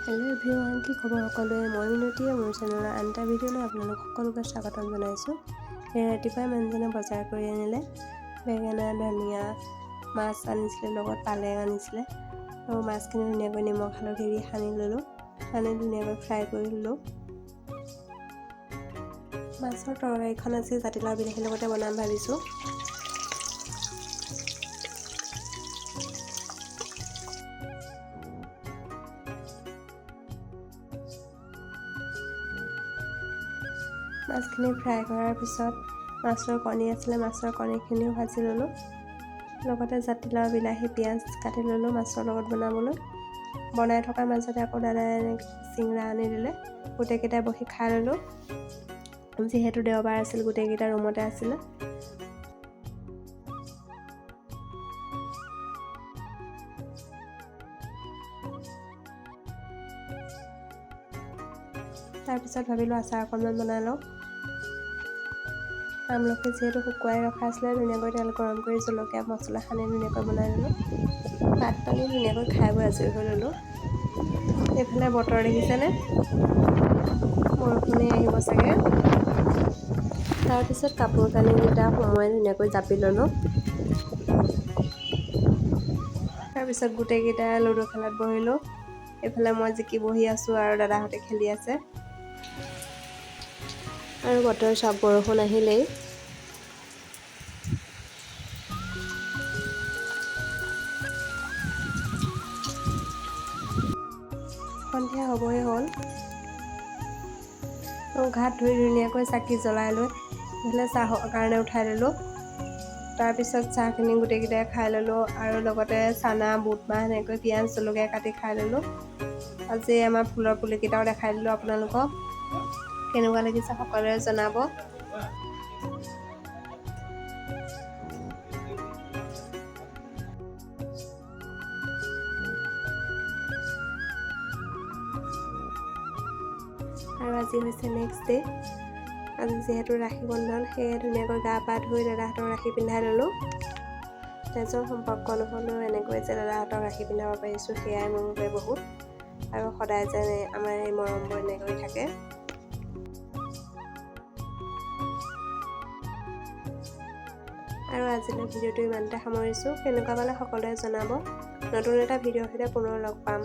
Hello' everyone, কি খবৰ সকলোৰে? মই মিনতিয়ে মোৰ চেনেলৰ আন এটা ভিডিঅ'লৈ আপোনালোক সকলোকে স্বাগতম জনাইছোঁ। এই ৰাতিপুৱাই মানুহজনে বজাৰ কৰি আনিলে বেঙেনা, ধনিয়া, মাছ আনিছিলে, লগত পালেং আনিছিলে। আৰু মাছখিনি ধুনীয়াকৈ নিমখ হালধি দি সানি ল'লোঁ, সানি ধুনীয়াকৈ ফ্ৰাই কৰি ল'লোঁ। মাছৰ তৰকাৰীখন আজি জাতিলাও বিলাহীৰ লগতে বনাম ভাবিছোঁ। মাছখিনি ফ্ৰাই কৰাৰ পিছত মাছৰ কণী আছিলে, মাছৰ কণীখিনিও ভাজি ল'লোঁ। লগতে জাতিলাও, বিলাহী, পিঁয়াজ কাটি ল'লোঁ মাছৰ লগত বনাবলৈ। বনাই থকাৰ মাজতে আকৌ দাদাই চিঙৰা আনি দিলে, গোটেইকেইটাই বহি খাই ল'লোঁ। যিহেতু দেওবাৰ আছিল, গোটেইকেইটা ৰুমতে আছিলে। তাৰপিছত ভাবিলোঁ আচাৰ অকণমান বনাই লওঁ। আমলখি যিহেতু শুকুৱাই ৰখা আছিলে, ধুনীয়াকৈ তেল গৰম কৰি জলকীয়া মছলা সানি ধুনীয়াকৈ বনাই ল'লোঁ। ভাত পানী ধুনীয়াকৈ খাই বৈ আজৰি হৈ ল'লোঁ। এইফালে বতৰ দেখিছেনে, বৰষুণেই আহিব চাগে। তাৰপিছত কাপোৰ কানিকেইটা সুমুৱাই ধুনীয়াকৈ জাপি ল'লোঁ। তাৰপিছত গোটেইকেইটা লুডু খেলাত বহিলোঁ। এইফালে মই জিকি বহি আছোঁ আৰু দাদাহঁতে খেলি আছে। আৰু বতৰ চাপ বৰষুণ আহিলেই। সন্ধিয়া হ'বই হ'ল। ঘাট ধুই ধুনীয়াকৈ চাকি জ্বলাই লৈ এইফালে চাহৰ কাৰণে উঠাই ল'লোঁ। তাৰপিছত চাহখিনি গোটেইকেইটাই খাই ল'লোঁ আৰু লগতে চানা, বুট মাহ এনেকৈ পিঁয়াজ জলকীয়া কাটি খাই ল'লোঁ। আজি আমাৰ ফুলৰ পুলিকেইটাও দেখাই দিলোঁ আপোনালোকক। কেনেকুৱা লাগিছে সকলোৱে জনাব। আৰু আজি হৈছে নেক্সট ডে। আজি যিহেতু ৰাখী বন্ধন, সেয়ে ধুনীয়াকৈ গা পা ধুই দাদাহঁতক ৰাখী পিন্ধাই ল'লোঁ। তেজৰ সম্পৰ্ক নহ'লেও এনেকৈ যে দাদাহঁতক ৰাখী পিন্ধাব পাৰিছোঁ, সেয়াই মোৰ বাবে বহুত। আৰু সদায় যেন আমাৰ এই মৰমবোৰ এনেকৈ থাকে। আৰু আজিলৈ ভিডিঅ'টো ইমানতে সামৰিছোঁ। কেনেকুৱা পালে সকলোৱে জনাব। নতুন এটা ভিডিঅ'ৰ সৈতে পুনৰ লগ পাম।